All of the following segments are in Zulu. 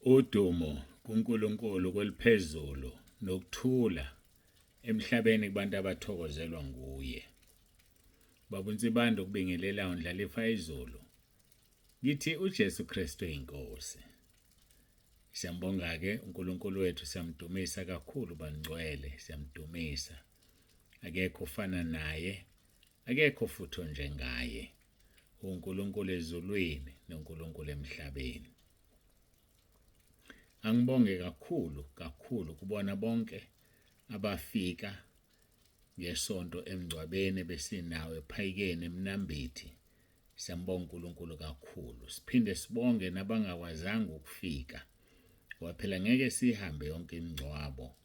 Udumo kuNkulunkulu kweliphezulu nokuthula emhlabeni kubantu abathokozelwa nguye. Baba uNsibande ukubingelelayo ndlalifa izulu. Ngithi uJesu Kristu inkosi. Siyambonga-ke uNkulunkulu wethu, siyamdumisa kakhulu bangcwele, siyamdumisa. Akekho ofana naye, akekho futhi onjengaye. UNkulunkulu ezulwini noNkulunkulu emhlabeni. Angibonge kakhulu kakhulu kubona bonke abafika ngesonto emngcwabeni besinawo ephayikeni eMnambithi. Siyambonga uNkulunkulu kakhulu. Siphinde sibonge nabangakwazanga ukufika. Ngoba phela ngeke sihambe yonke imingcwabo.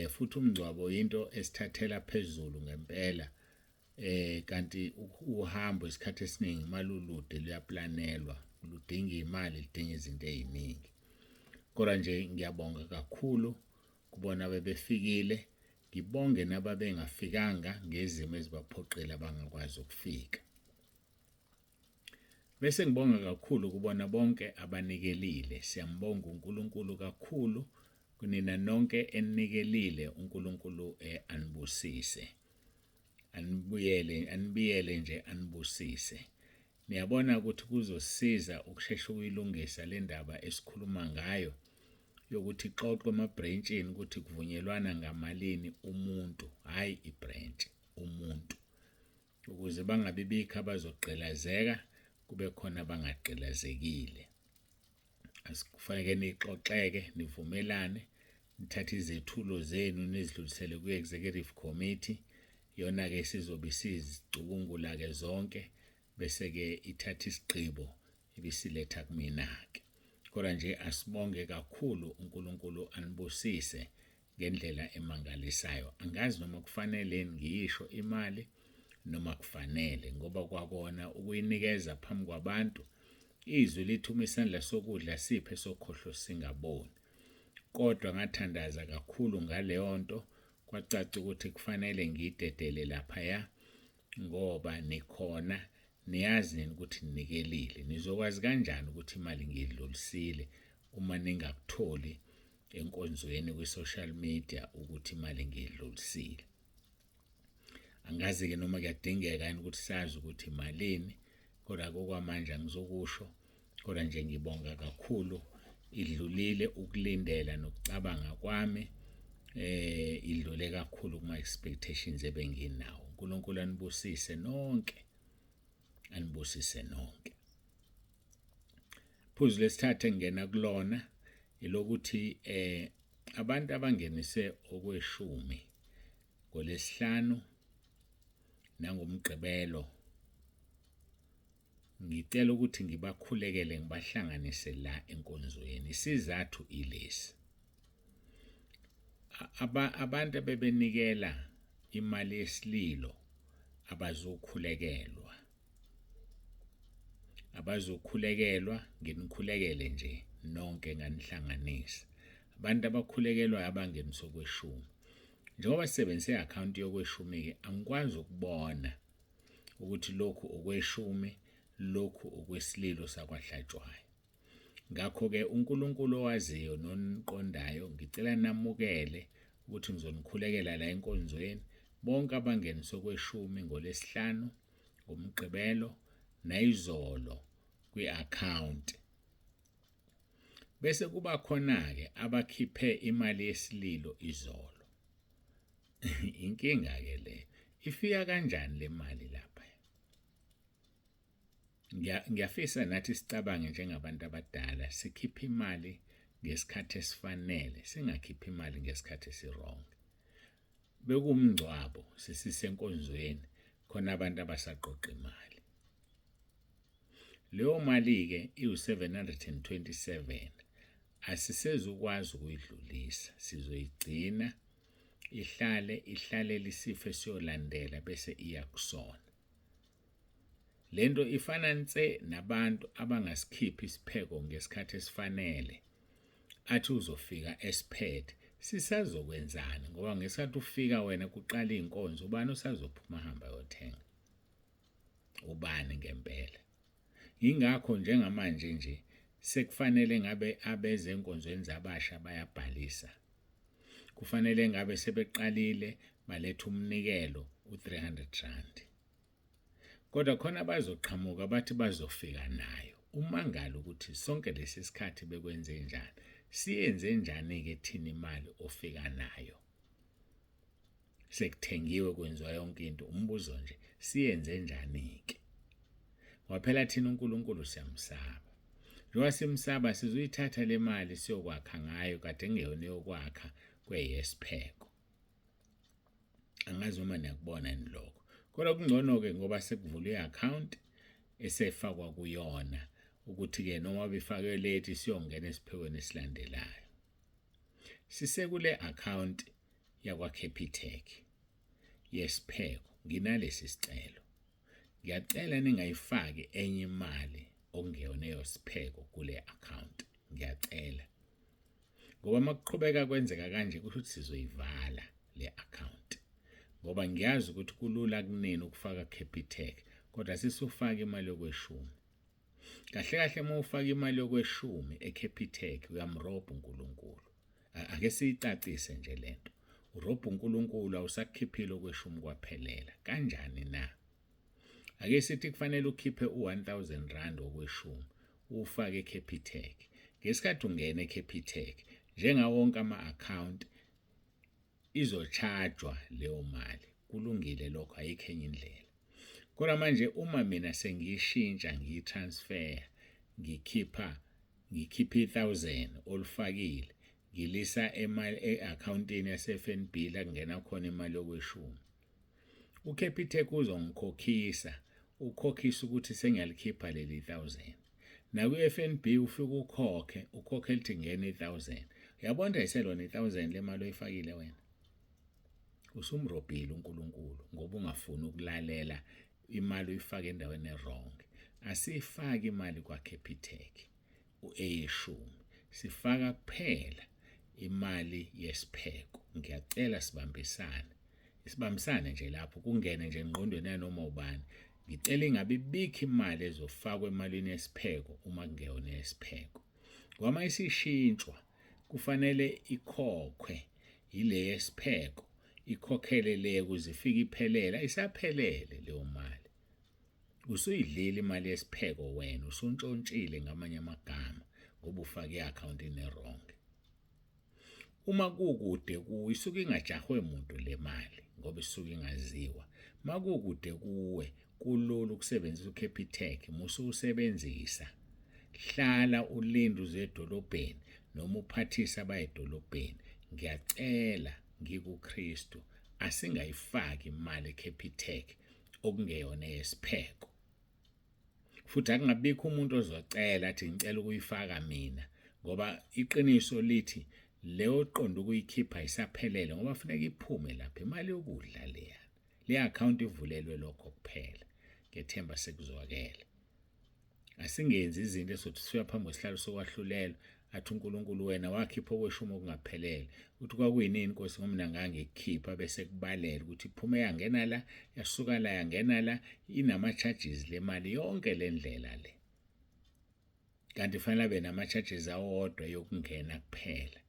Futhi umngcwabo into esithathela phezulu ngempela. Kanti uhambo isikhathi esiningi malulude luyaplanelwa, ludinga imali, ludinga izinto eziningi. Kodwa nje ngiyabonga kakhulu kubona bebefikile, ngibonge nababengafikanga ngezimo ezibaphoqile abangakwazi ukufika. Bese ngibonga kakhulu kubona bonke abanikelile. Siyambonga uNkulunkulu kakhulu kunina nonke eninikelile. uNkulunkulu anibusise. Anibuyele, anibiyele nje anibusise. Niyabona ukuthi kuzosiza ukusheshe ukuyilungisa le ndaba esikhuluma ngayo yokuthi ixoxwe emabhrentshini ukuthi kuvunyelwana ngamalini umuntu, hhayi ibhrentshi, umuntu. Ukuze bangabi bikho abazogqilazeka, kube khona abangagqilazekile. Asikufanele nixoxeke, nivumelane, nithathe izethulo zenu nizidlulisele kwi-executive committee. Yona-ke sizobe isizicubungula-ke zonke, bese-ke ithatha isigqibo ibisiletha kumina-ke. Kodwa nje asibonge kakhulu, uNkulunkulu anibusise ngendlela emangalisayo. Angazi noma kufanele ngiyisho imali noma kufanele, ngoba kwakona ukuyinikeza phambi kwabantu, izwi lithi uma isandla sokudla siphe sokhohlo singaboni. Kodwa ngathandaza kakhulu ngaleyo nto, kwacaca ukuthi kufanele ngiyidedele laphaya, ngoba nikhona, niyazi nini ukuthi ninikelile. Nizokwazi kanjani ukuthi imali ngiyidlulisile uma ningakutholi enkonzweni kwi-social media ukuthi imali ngiyidlulisile? Angazi-ke noma kuyadingeka yini ukuthi sazi ukuthi imalini, kodwa okwamanje angizokusho. Kodwa nje ngibonga kakhulu, idlulile ukulindela nokucabanga kwami, idlule kakhulu kuma expectations ebenginawo. uNkulunkulu anibusise nonke, anibusise nonke. Phuzu lesithathu engena kulona ilokuthi abantu abangenise okweshumi ngoLwesihlanu nangoMgqibelo, ngicela ukuthi ngibakhulekele ngibahlanganise la enkonzweni. Isizathu ilesi: abantu abebenikela imali yesililo abazokhulekelwa, abazokhulekelwa, nginikhulekele nje nonke nganihlanganisa. Abantu abakhulekelwayo abangenisa okweshumi. Njengoba sisebenzise i-akhawunti yokweshumi-ke, angikwazi ukubona ukuthi lokhu okweshumi, lokhu okwesililo sakwaHlatshwayo. Ngakho-ke uNkulunkulu owaziyo noniqondayo, ngicela namukele ukuthi ngizonikhulekela la enkonzweni bonke abangenisa okweshumi ngoLwesihlanu, ngoMgqibelo nayizolo kwi-akhawunti. Bese kuba khona-ke abakhiphe imali yesililo izolo. Inkinga-ke le, ifika kanjani le mali lapha? Ngiyafisa nathi sicabange njengabantu abadala, sikhiphe imali ngesikhathi esifanele, singakhiphi imali ngesikhathi esi-wrong. Bekumngcwabo, sisisenkonzweni, khona abantu abasaqoqa imali. Leyo mali-ke iwu-727, asisezukwazi ukuyidlulisa, sizoyigcina ihlale ihlalele isifo esiyolandela bese iya kusona. Lento ifana nse nabantu abangasikhiphi isipheko ngesikhathi esifanele, athi uzofika esiphethe, sisazokwenzani? Ngoba ngesikhathi ufika wena kuqala iy'nkonzo, ubani osazophuma ahambe ayothenga? Ubani ngempela? Yingakho njengamanje nje Sekufanele ngabe abezenkonzweni zabasha bayabhalisa. Kufanele ngabe sebeqalile baletha umnikelo u-300 rand. Kodwa khona bazoqhamuka bathi bazofika nayo. Umangala ukuthi sonke lesi sikhathi bekwenze njani. Siyenze njani-ke thina imali ofika nayo? Sekuthengiwe kwenziwa yonke into. Umbuzo nje, siyenze njani-ke? Ngoba phela thina uNkulunkulu siyamsaba. Njengoba simsaba sizoyithatha le mali siyokwakha ngayo kade kungeyona eyokwakha kweyesipheko. Angazi noma niyakubona yini lokho. Kodwa kungcono-ke ngoba sekuvulwe i-account esefakwa kuyona ukuthi-ke noma befake late siyongena esiphekweni esilandelayo. Sisekule account yakwaCapitec yesipheko nginalesi sicelo. Ngiyacela ningayifaki enye imali okungeyona eyosipheko kule account. Ngiyacela. Ngoba uma kuqhubeka kwenzeka kanje kusho ukuthi sizoyivala le account. Ngoba ngiyazi ukuthi kulula kunini ukufaka Capitec kodwa sisufaka imali yokweshumi. Kahle kahle uma ufaka imali yokweshumi eCapitec uyamrobha uNkulunkulu. Ake siyicacise nje lento. Urobha uNkulunkulu awusakukhiphile okweshumi kwaphelela. Kanjani na? Ake sithi kufanele ukhiphe u-1000 rand okweshumi uwufake eCapitec. Ngesikhathi ungena eCapitec njengawo wonke ama-account izochajwa leyo mali. Kulungile lokho, ayikho enye indlela. Kodwa manje uma mina sengiyishintsha ngiyitransfer ngikhipha ngikhipha i-1000 olufakile ngilisa e-akhawuntini yase-FNB la kungena khona imali yokweshumi. UCapitec uzongikhokhisa, ukhokhisa ukuthi sengiyalikhipha leli 1000. Nakwi-FNB ufike ukhokhe, ukhokhe lithi ngena i-1000. Uyabona ayiselona i-1000 le mali oyifakile wena. Usumrobhile uNkulunkulu ngoba ungafuni ukulalela imali uyifake endaweni e-wrong. Asiyifaki imali kwaCapitec eyeshumi. Sifaka kuphela imali yesipheko. Ngiyacela sibambisane. Isibambisane nje lapho kungene nje engqondweni yanoma ubani. Ngicela ingabe ibikho imali ezofakwa emalini yesipheko uma kungeyona eyesipheko. Ngoba uma isishintshwa kufanele ikhokhwe yile yesipheko ikhokhele le ukuze ifike iphelele. Ayisaphelele leyo mali. Usuyidlile imali yesipheko wena, usuntshontshile ngamanye amagama ngoba ufake i-akhawuntini e-wrong. Uma kukude kuwe isuke ingajahwe muntu le mali ngoba isuke ingaziwa. Makukude kuwe kulula ukusebenzisa uCapitec musuwusebenzisa. Hlala ulinde uze edolobheni noma uphathise abayedolobheni. Ngiyacela ngikuKristu asingayifaki imali eCapitec okungeyona eyesipheko. Futhi akungabikho umuntu ozocela athi ngicela ukuyifaka mina ngoba iqiniso lithi leyo oqonda ukuyikhipha isaphelele ngoba funeka iphume lapha imali yokudla leya. Le account ivulelwe lokho kuphela. Ngethemba sekuzwakele. Asingenzi izinto esothi sifika phambi kwesihlalo sokwahlulelwa athi uNkulunkulu wena wakhipha okweshumi okungaphelele. Uthi kwakuyinini Nkosi ngoba mina ngangikukhipha bese kubalela ukuthi iphume yangena la yasuka la yangena la inama-charges le mali yonke le ndlela le. Kanti fanele abe nama-charges awodwa yokungena kuphela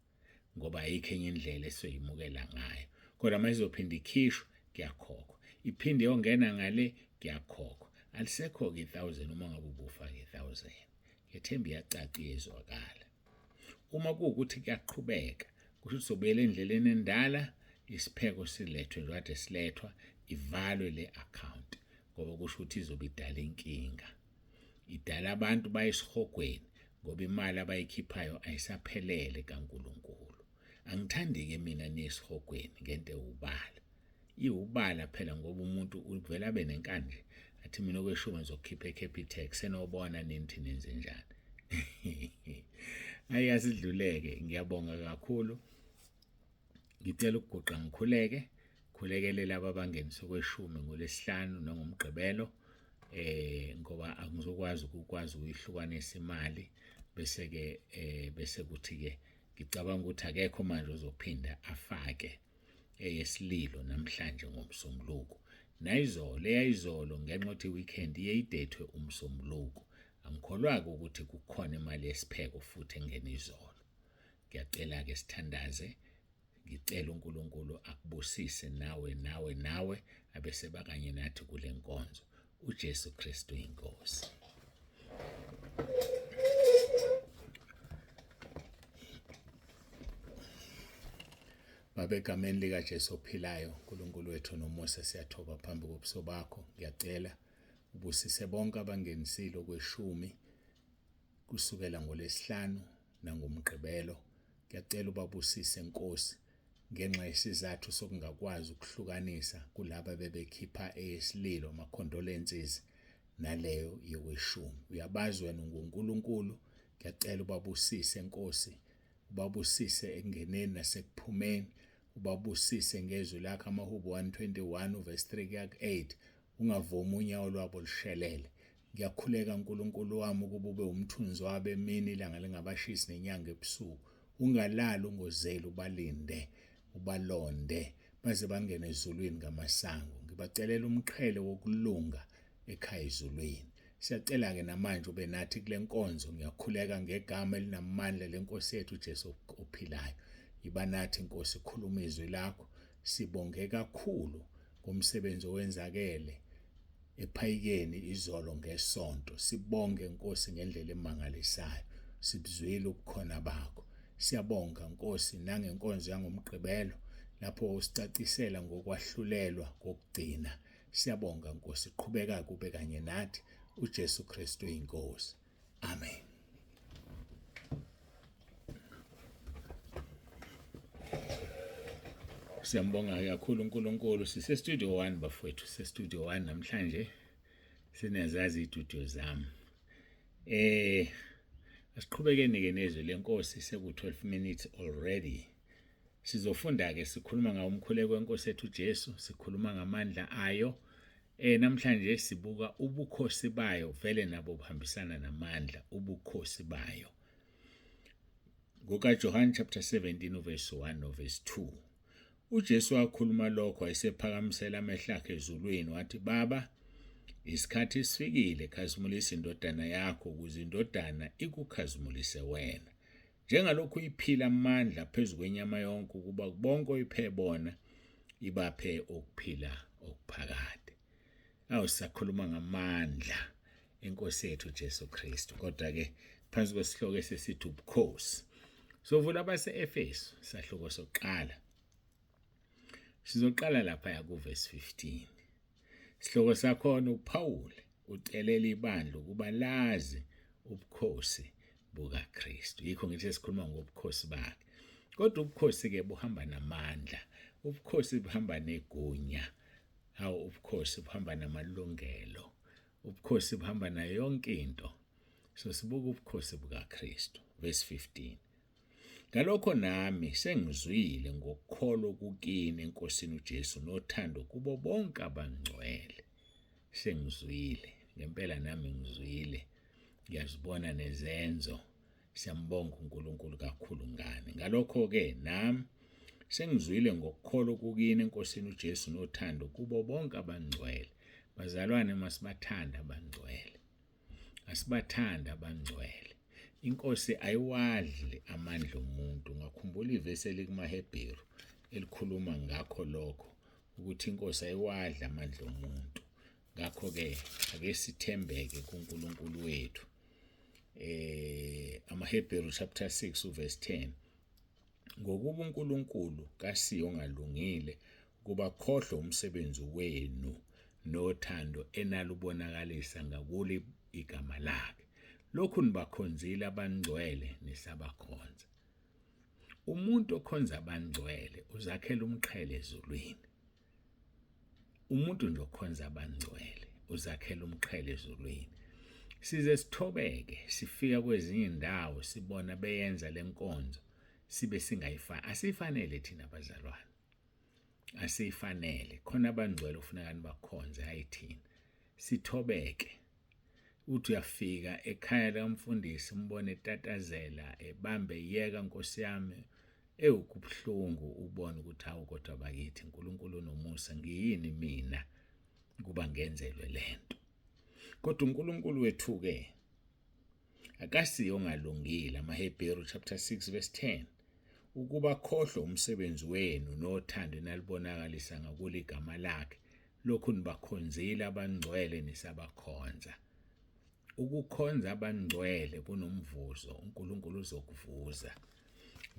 ngoba ayikho enye indlela esizoyimukela ngayo. Kodwa uma izophinde ikhishwe kuyakhokhwa, iphinde iyongena ngale kuyakhokhwa. Alisekho-ke i-1000 uma ngabe ubufake i-1000. Ngethemba iyacaca iyezwakala. Uma kuwukuthi kuyaqhubeka kusho ukuthi sobuyela endleleni endala, isipheko silethwe nje kade silethwa, ivalwe le account ngoba kusho ukuthi izobe idala inkinga. Idala abantu baye esihogweni ngoba imali abayikhiphayo ayisaphelele kaNkulunkulu. Angithandi-ke mina niye esihogweni ngento ewubala. Iwubala phela ngoba umuntu uvele abe nenkani nje athi mina okweshumi ngizokhipha eCapitec senobona nini ukuthi nenze njani. Ayi asidluleke, ngiyabonga kakhulu. Ngicela ukuguqa ngikhuleke, khulekele laba abangenisa okweshumi ngoLwesihlanu nangoMgqibelo ngoba angizokwazi ukukwazi ukuyihlukanisa imali bese ke bese kuthi ke ngicabanga ukuthi akekho manje ozophinda afake eyesililo namhlanje ngoMsombuluko. Nayizolo eyayizolo ngenxa yokuthi weekend iye idethwe uMsombuluko. Angikholwa-ke ukuthi kukhona imali yesipheko futhi engene izolo. Ngiyacela-ke sithandaze, ngicela uNkulunkulu akubusise nawe nawe nawe abese bakanye nathi kule nkonzo. UJesu Kristu inkosi. Baba, egameni likaJesu ophilayo, uNkulunkulu wethu nomusa, siyathoba phambi kobuso bakho. Ngiyacela ubusise bonke abangenisile okweshumi kusukela ngoLwesihlanu nangoMgqibelo. Ngiyacela ubabusise Nkosi ngenxa yesizathu sokungakwazi ukuhlukanisa kulaba bebekhipha eyesililo ama-condolences naleyo yokweshumi. Uyabazi wena unguNkulunkulu. Ngiyacela ubabusise Nkosi, ubabusise ekungeneni nasekuphumeni, ubabusise ngezwi lakho amaHubo 121 uverse 3 kuya ku-8, ungavumi unyawo lwabo lushelele. Ngiyakhuleka uNkulunkulu wami ukuba ube umthunzi wabo emini ilanga lingabashisi nenyanga ebusuku. Ungalali ungozeli, ubalinde, ubalonde baze bangene ezulwini ngamasango. Ngibacelela umqhele wokulunga ekhaya ezulwini. Siyacela-ke namanje ube nathi kule nkonzo. Ngiyakhuleka ngegama elinamandla lenkosi yethu uJesu ophilayo. Yiba nathi Nkosi, khuluma izwi lakho. Sibonge kakhulu ngomsebenzi owenzakele ephayikeni izolo ngesonto. Sibonge Nkosi ngendlela emangalisayo. Sibuzwile ubukhona bakho. Siyabonga Nkosi nangenkonzo yangoMgqibelo lapho usicacisela ngokwahlulelwa kokugcina. Siyabonga Nkosi, qhubeka kube kanye nathi. uJesu Kristu inkosi. Amen. Siyambonga kakhulu uNkulunkulu. Sise studio 1 bafowethu, sise studio 1 namhlanje. Sinazazi istudio zami. Asiqhubekeni ke nezwi lenkosi, seku 12 minutes already. Sizofunda ke, sikhuluma ngawo umkhuleko wenkosi ethu Jesu, sikhuluma ngamandla ayo. Namhlanje sibuka ubukhosi bayo, vele nabo buhambisana namandla, ubukhosi bayo. NgokaJohn chapter 17 verse 1 no verse 2. uJesu wakhuluma lokho wayesephakamisela amehlo akhe ezulwini wathi, Baba, isikhathi sifikile, khazimulisa indodana yakho ukuze indodana ikukhazimulise wena. Njengalokhu iphila amandla phezu kwenyama yonke ukuba bonke oyiphe bona ibaphe ukuphila okuphakade. Awu, sisakhuluma ngamandla enkosi yethu Jesu Kristu, kodwa ke phansi kwesihloko esesithi ubukhosi. Sovula abase-Efesu sahluko sokuqala. Sizoqala lapha kuverse 15. Sihloko sakhona uPaul ucelela ibandla ukuba lazi ubukhosi bukaKristu. Yikho ngithi sikhuluma ngobukhosi bakhe. Kodwa ubukhosi ke buhamba namandla, ubukhosi buhamba negunya. Hawu, ubukhosi buhamba namalungelo, ubukhosi buhamba nayo yonke into. So sibuka ubukhosi bukaKristu. Verse 15. Ngalokho nami sengizwile ngokukholwa kukini eNkosini uJesu nothando kubo bonke abangcwele. Sengizwile, ngempela nami ngizwile. Ngiyazibona nezenzo. Siyambonga uNkulunkulu kakhulu ngani. Ngalokho-ke nami sengizwile ngokukholwa kukini eNkosini uJesu nothando kubo bonke abangcwele. Bazalwane, masibathanda abangcwele. Asibathanda abangcwele. Inkosi ayiwadli amandla omuntu. Ngakhumbula ivesi elikumaHebheru elikhuluma ngakho lokho, ukuthi inkosi ayiwadli amandla omuntu. Ngakho-ke ake sithembeke kuNkulunkulu wethu. AmaHebheru chapter 6 uverse 10. Ngokuba uNkulunkulu kasiyo ongalungile ukuba khohlwe umsebenzi wenu nothando enalubonakalisa ngakulo igama lakhe. Lokhu nibakhonzile abangcwele nisabakhonza. Umuntu okhonza abangcwele uzakhela umqhele ezulwini. Umuntu nje okhonza abangcwele uzakhela umqhele ezulwini. Size sithobeke sifika kwezinye indawo sibona beyenza lenkonzo sibe singayifani. Asifanele thina bazalwane, asifanele. Khona abangcwele kufuneka nibakhonze, hayi thina. Sithobeke. Uthi uyafika ekhaya likamfundisi umbone etatazela ebambe yeka Nkosi yami, ewukubuhlungu ubone ukuthi hawu kodwa bakithi uNkulunkulu unomusa, ngiyini mina kuba ngenzelwe lento. Kodwa uNkulunkulu wethu ke Akasiye ongalungile. AmaHebheru chapter 6 verse 10. Ukuba khohlwe umsebenzi wenu nothando enalibonakalisa ngakulo igama lakhe, lokhu nibakhonzile abangcwele nisabakhonza. Ukukhonza abangcwele kunomvuzo, uNkulunkulu uzokuvuza.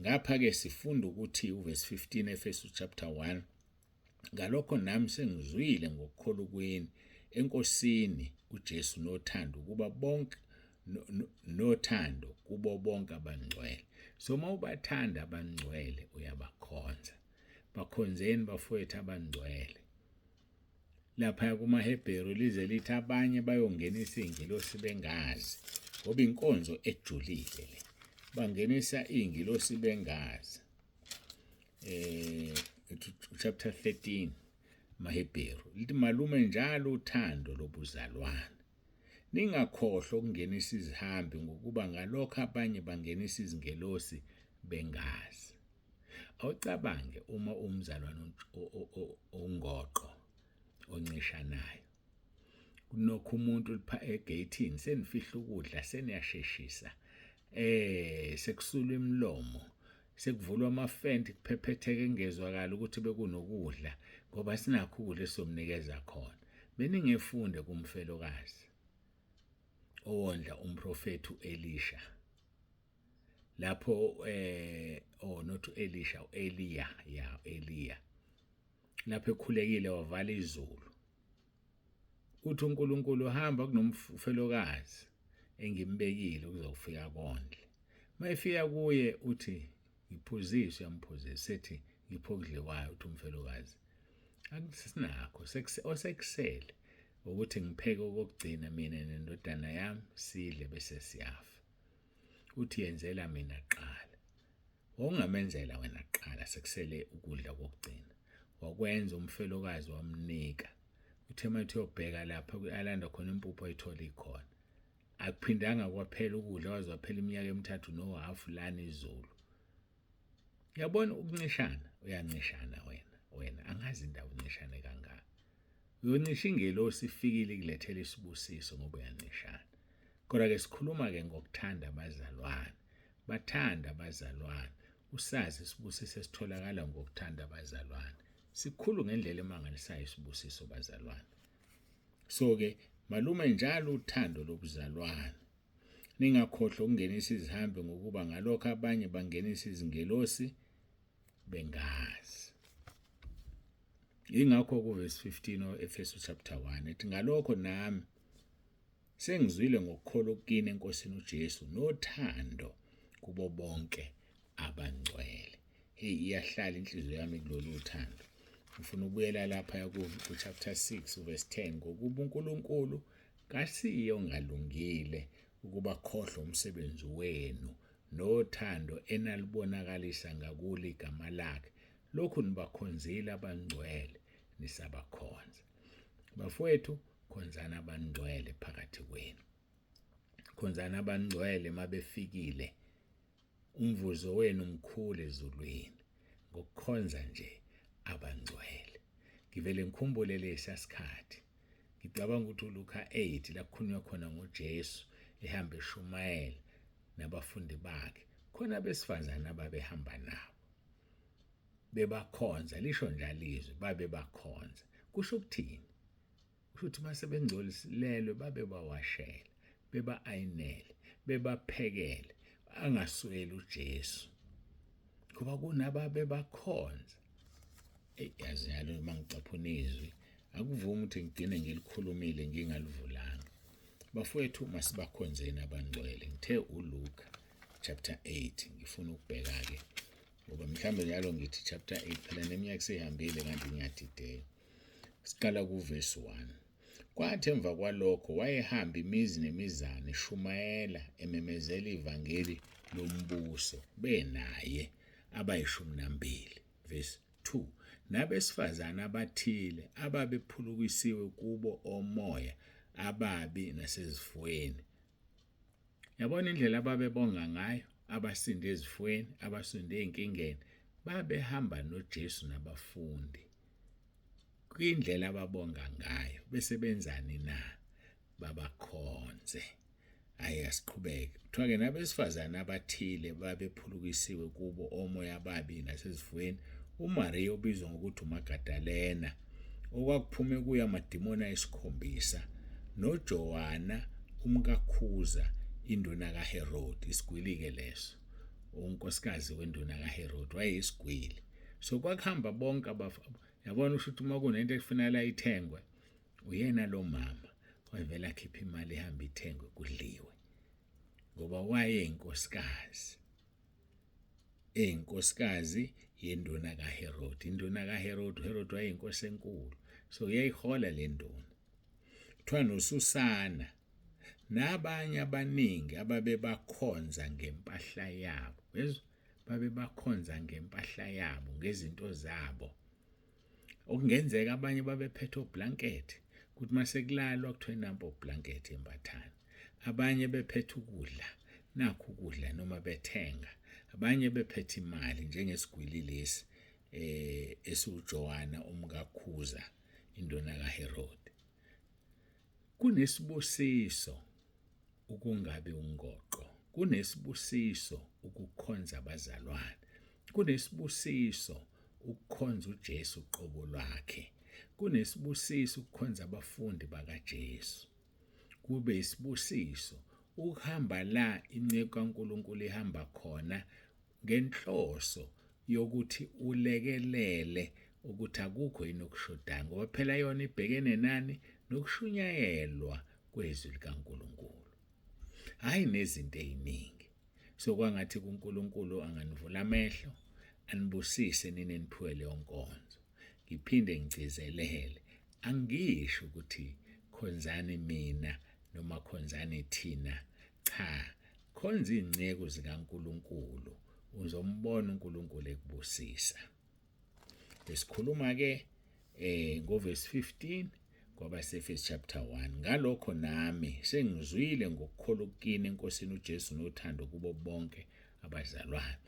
Ngapha-ke sifunda ukuthi uverse 15 Efesu chapter 1, ngalokho nami sengizwile ngokukholwa kwenu eNkosini uJesu nothando ukuba bonke nothando kubo bonke abangcwele. So uma ubathanda abangcwele uyabakhonza. Bakhonzeni bafowethu abangcwele. Lapha kumaHebheru lize lithi abanye bayongenisa iy'ngilosi bengazi, ngoba inkonzo ejulile le. Bangenisa iy'ngilosi bengazi. Chapter 13 maHebheru lithi malume njalo uthando lobuzalwane. Ningakhohlwa ukungenisa izihambi, ngokuba ngalokho abanye bangenisa izingelosi bengazi. Awucabange uma umzalwane ongoqo oncishanayo, kunokho umuntu lipha egeyithini, senifihla ukudla, seniyasheshisa, sekusulwa imilomo, sekuvulwa amafenti, kuphephetheke kungezwakala ukuthi bekunokudla, ngoba sinakho ukudla esizomnikeza khona. Beningefunde kumfelokazi owondla umprofethi uElisha, lapho oh not uElisha, uEliya, ya Eliya, lapho ekhulekile wavala izulu. Uthi uNkulunkulu hamba kunomfelokazi engimbekile ukuzofika kondle. Mayifika kuye uthi ngiphuzise, uyamphuzisa, sethi ngipho okudliwayo. Uthi umfelokazi akusinakho osekusele ukuthi ngipheke okokugcina mina nendodana yami sidle bese siyafa. Uthi yenzela mina kuqala. Wawungamenzela wena kuqala sekusele ukudla kokugcina. Wakwenza umfelokazi wamnika. Uthe mathi uyobheka lapha alanda khona impuphu ayithola ikhona. Akuphindanga kwaphela ukudla, waze waphela iminyaka emithathu nohafu lana izulu. Uyabona ukuncishana, uyancishana wena angazi indaba uncishane kangaka. Uyoncisha ingelosi ifikile ikulethela isibusiso ngoba uyancishana. Kodwa ke sikhuluma ke ngokuthanda abazalwane. Bathanda abazalwane. Usazi isibusiso esitholakala ngokuthanda abazalwane. Sikhulu ngendlela emangalisayo isibusiso bazalwane. So ke malume njalo uthando lobuzalwane. Ningakhohlwa ukungenisa izihambi, ngokuba ngalokho abanye bangenisa izingelosi bengazi. Ingakho kuverse 15 Efesu chapter 1 ethi ngalokho nami sengizwile ngokukholwa kini eNkosini uJesu nothando kubo bonke abangcwele. Hey, iyahlala inhliziyo yami kulolu uthando. Ngifuna ukubuyela lapha ku chapter 6 verse 10, ngokuba uNkulunkulu kasiye ongalungile ukuba khohlwe umsebenzi wenu nothando enalibonakalisa ngakulo igama lakhe, lokhu nibakhonzile abangcwele nisabakhonza. Bafowethu, khonzana abangcwele phakathi kwenu. Khonzana abangcwele mabefikile. Umvuzo wenu mkhulu ezulwini ngokukhonza nje abangcwele. Ngivele ngikhumbule lesiya sikhathi. Ngicabanga ukuthi uLuka 8 la kukhulunywa khona ngoJesu ehamba eshumayela nabafundi bakhe, khona abesifazane ababehamba nabo bebakhonza. Lisho njalo izwi, babebakhonza. Kusho ukuthini? Kusho ukuthi mase bengcolisilelwe babebawashela, beba-ayinele, bebaphekele, angasweli uJesu, ngoba kunababebakhonza. Eyi, yazi njalo uma ngicaphuna izwi akuvumi ukuthi ngigcine ngilikhulumile ngingalivulanga. Bafowethu, masibakhonzeni abangcwele. Ngithe uLuka chapter 8, ngifuna ukubheka-ke ngoba mhlawumbe njalo ngithi chapter 8 phela neminyaka seyihambile kanti ngiyadideka. Siqala kuverse 1. Kwathi emva kwalokho wayehamba imizi nemizana eshumayela ememezela ivangeli lombuso benaye abayishumi nambili. Verse 2. Nabesifazane abathile ababephulukisiwe kubo omoya ababi nasezifweni. Yabona indlela ababebonga ngayo, abasinde ezifweni, abasinde ey'nkingeni, babehamba noJesu nabafundi. Kwindlela ababonga ngayo, bese benzani na? Babakhonze. Hayi asiqhubeke. Kuthiwa ke nabesifazane abathile babephulukisiwe kubo omoya ababi nasezifweni. UMaria obizwa ngokuthi uMagadalena okwakuphume kuye amadimoni ayisikhombisa noJohana umkaKhuza induna kaHerod isigwili-ke leso unkosikazi wenduna kaHerod wayeyisigwili so kwakuhamba bonke yabona usho ukuthi uma kunento ekufanele ayithengwe uyena lo mama wayevele akhiphe imali ihambe ithengwe kudliwe ngoba wayeyinkosikazi eyinkosikazi yenduna kaHerod induna kaHerod uHerod wayeyinkosi enkulu so uyayihola le nduna kuthiwa noSusana nabanye abaningi ababebakhonza ngempahla yabo yezwa babebakhonza ngempahla yabo ngezinto zabo Okungenzeka abanye babephethe oblanket kuthi mase kulalwa kuthiwe nampa oblanket embathana. Abanye bephethe ukudla nakhu ukudla noma bethenga. Abanye bephethe imali njengesigwili lesi eh esiwuJohana umkaKhuza indona kaHerod. Kunesibusiso ukungabi ungoqo. Kunesibusiso ukukhonza abazalwane. Kunesibusiso ukukhonza uJesu uqobo lwakhe. Kunesibusiso ukukhonza abafundi bakaJesu. Kube isibusiso ukuhamba la inceku kaNkulunkulu ihamba khona ngenhloso yokuthi ulekelele ukuthi akukho yini okushodayo ngoba phela yona ibhekene nani nokushunyayelwa kwezwi likaNkulunkulu hhayi nezinto eziningi so kwangathi kuNkulunkulu anganivula amehlo anibusise nina eniphiwe leyo nkonzo ngiphinde ngigcizelele angisho ukuthi khonzani mina noma khonzani thina cha Khonza izinceku zikaNkulunkulu uzombona uNkulunkulu ekubusisa. Besikhuluma ke eh ngoverse 15 kwabaseFesi chapter 1 ngalokho nami sengizwile ngokukholwa kini eNkosini uJesu nothando kubo bonke abazalwane.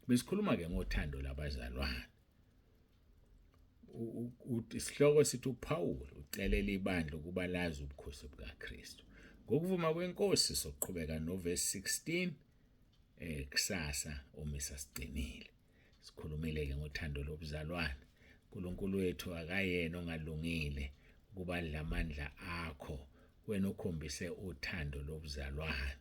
Besikhuluma ke ngothando labazalwane. Isihloko sithi uPaul ucelela ibandla ukuba lazi ubukhosi bukaKristu. Ngokuvuma kwenkosi soqhubeka noverse 16 eh kusasa umisa sigcinile. Sikhulumile ke ngothando lobuzalwane. uNkulunkulu wethu akayena ongalungile ukuba adla amandla akho wena ukhombise uthando lobuzalwane.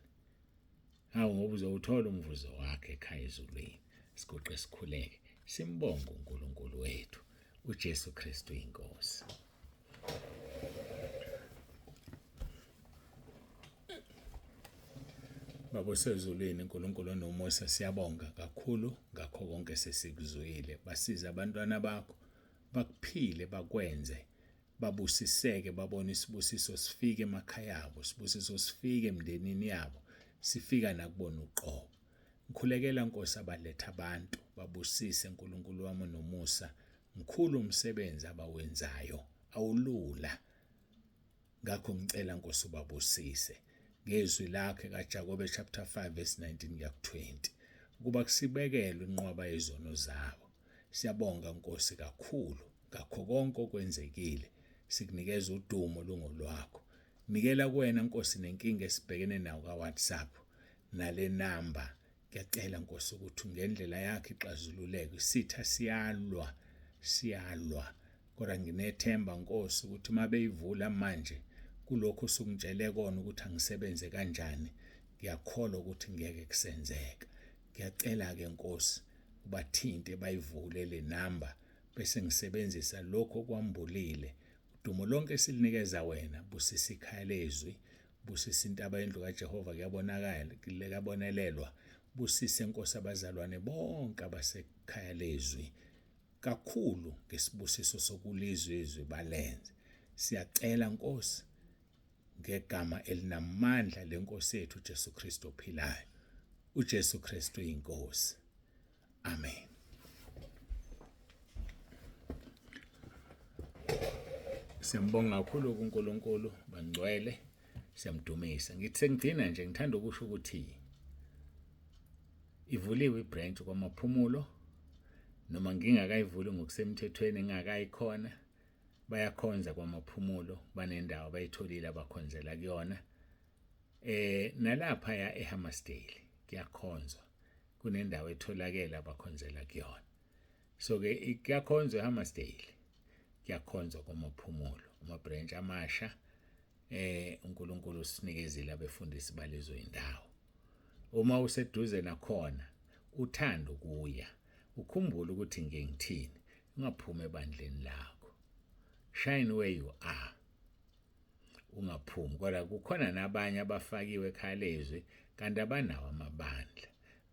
Hawu ngoba uzowuthola umvuzo wakhe ekhaya ezulwini. Siguqe sikhuleke. Simbonge uNkulunkulu wethu, uJesu Kristu inkosi. Baba osezulwini uNkulunkulu onomusa siyabonga kakhulu ngakho konke sesikuzwile. Basiza abantwana bakho bakuphile bakwenze babusiseke babone isibusiso sifike emakhaya abo isibusiso sifike emndenini yabo sifika nakubona uqobo ngikhulekela Nkosi abaletha abantu babusise uNkulunkulu wami nomusa mkhulu umsebenzi abawenzayo awulula ngakho ngicela Nkosi ubabusise ngezwi lakhe kaJakobe chapter 5 verse 19 kuya ku-20 ukuba kusibekelwe inqwaba yezono zabo Siyabonga Nkosi kakhulu ngakho konke okwenzekile. Sikunikeza udumo lungolwakho. Nikela kuwena Nkosi nenkinga esibhekene nayo ka WhatsApp nale number. Ngiyacela Nkosi ukuthi ngendlela yakho ixazululeke. Isitha siyalwa, siyalwa. Kodwa nginethemba Nkosi ukuthi uma beyivula manje kulokhu osungitshele kona ukuthi angisebenze kanjani, ngiyakholwa ukuthi ngeke kusenzeka. Ngiyacela-ke Nkosi ubathinte bayivule le namba bese ngisebenzisa lokhu okwambulile. Udumo lonke silinikeza wena, busisa ikhaya lezwi, busisa intaba yendlu kaJehova kuyabonakala, kuyabonelelwa. Busise Nkosi abazalwane bonke abasekhaya lezwi kakhulu ngesibusiso sokulizwa izwi balenze. Siyacela Nkosi ngegama elinamandla lenkosi yethu uJesu Kristu ophilayo. uJesu Kristu inkosi. Amen. Siyambonga kakhulu kuNkulunkulu bangcwele siyamdumisa. Ngithi sengigcina nje ngithanda ukusho ukuthi ivuliwe ibranch kwaMaphumulo noma ngingakayivuli ngokusemthethweni ngingakayikhona bayakhonza kwaMaphumulo banendawo abayitholile abakhonzela kuyona. Nalapha ya eHammersdale kuyakhonzwa, kunendawo etholakele abakhonzela kuyona. So ke kuyakhonzwa eHammersdale, kuyakhonzwa kwaMaphumulo, ama-branch amasha. UNkulunkulu usinikezile abefundisi balezo indawo. Uma useduze nakhona, uthanda ukuya, ukhumbule ukuthi ngike ngithini: ungaphumi ebandleni lakho. Shine where you are, ungaphumi. Kodwa kukhona nabanye abafakiwe ekhaya lezwi kanti abanawo amabandla.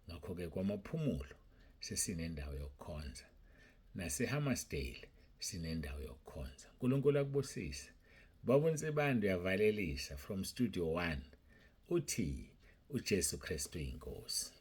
Ngakho-ke kwaMaphumulo sesinendawo yokukhonza, naseHammersdale sinendawo yokukhonza. uNkulunkulu akubusise. Baba uNsibande uyavalelisa from Studio 1, uthi uJesu Kristu inkosi.